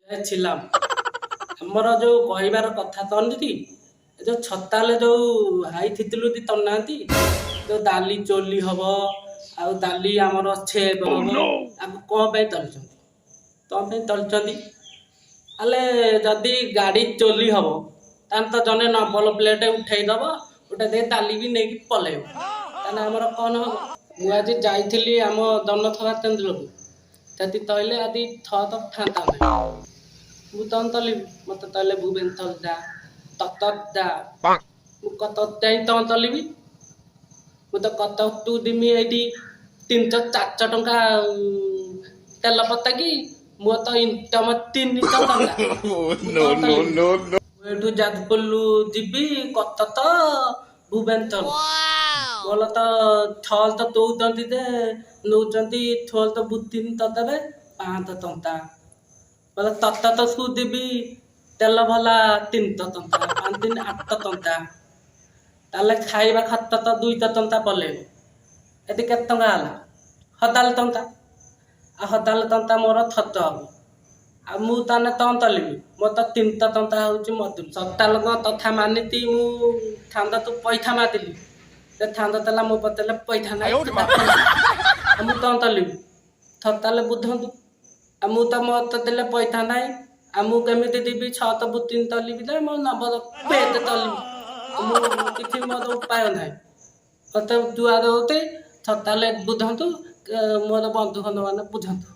ଛିଲାମ ଆମର ଯୋଉ କହିବାର କଥା ତନିତି, ଏ ଯୋଉ ଛତାଲେ ଯୋଉ ହାଇଥିଥିଲୁ ଦି ତନାହାନ୍ତି, ଯୋଉ ଦାଲି ଚୋଲି ହବ ଆଉ ଦାଲି ଆମର ଛେପ ହବ, ତାକୁ କଣ ପାଇଁ ତଳିଛନ୍ତି? କଣ ପାଇଁ ତଳିଛନ୍ତି? ହେଲେ ଯଦି ଗାଡ଼ି ଚୋଲି ହବ, ତାହେଲେ ତ ଜଣେ ନମ୍ବର ପ୍ଲେଟ୍ ଉଠେଇଦବ, ଉଠେଇ ଦେଇ ଦାଲି ବି ନେଇକି ପଲେଇବ। ତାହେଲେ ଆମର କ'ଣ ହବ? ମୁଁ ଆଜି ଯାଇଥିଲି ଆମ ଜନସେବା କେନ୍ଦ୍ରକୁ। ଯଦି ତଇଲେ ଆଜି ଥ ତ ଥାନ୍ତା ନାହିଁ, ମୁଁ ତନ ତଲିବି। ମତେ ତଇଲେ ଭୁବନେଶ୍ୱର ଯା, କଟକ ଯା। ମୁଁ କଟକ ଯାଇ ତନ ତଲିବି? ମୁଁ ତ କଟକ ତୁ ଦିମି ଏଇଠି 300-400 ଟଙ୍କା ତେଲ ପତାକି ମୋ ତ ଇନକମ 300 ଟଙ୍କା। No, no, no, no. ମୁଁ ଏଠୁ ଯାଜପୁରରୁ ଯିବି କଟକ, ଭୁବନେଶ୍ୱର ଭଲ ତ ଥଲ ତ ଦଉଛନ୍ତି ଯେ ନଉଛନ୍ତି ଥଲ ତ ବୁତିନି ତ ଦେବେ 5 ଟଙ୍କା ବୋଲେ। ତତ ତ ସୁଦିବି ତେଲ ଭଲା 3 ଟଙ୍କା, 5 3 8 ଟଙ୍କା। ତାହେଲେ ଖାଇବା ଖର୍ଚ୍ଚ ତ 2 ଟଙ୍କା ପଲେଇବ। ଏଠି କେତେ ଟଙ୍କା ହେଲା? 1000 ଟଙ୍କା। ଆଉ 1000 ଟଙ୍କା ମୋର ଖର୍ଚ୍ଚ ହବ। ଆଉ ମୁଁ ତାହେଲେ ତଣ ତଲିବି? ମୋର ତ 3 ଟଙ୍କା ହେଉଛି ମଜୁରୀ। ସତାଲଙ୍କ ତଥା ମାନିତି ମୁଁ ଥାନ୍ଦ ତୁ ପଇଠା ମାରିଲି ସେ ଥାନ୍ଦ ଦେଲା, ମୋ ପଚାରିଲେ ପଇଠା ନାହିଁ। ଆଉ ମୁଁ ତଣ ତଲିବି? ଥତାଲେ ବୁଝନ୍ତୁ। ଆଉ ମୁଁ ତ ମୋତେ ଦେଲେ ପଇଠା ନାହିଁ, ଆଉ ମୁଁ କେମିତି ଯିବି? ଛଅ ତ ବୁତିନି ତଲିବି ଯେ ମୋ ନମ୍ବର ପେଟ ତଲିବି। ମୁଁ କିଛି ମୋର ଉପାୟ ନାହିଁ। ମୋତେ ଦୁଆର ହଉଛି। ଥତାଲେ ବୁଝନ୍ତୁ, ମୋର ବନ୍ଧୁ ମାନେ ବୁଝନ୍ତୁ।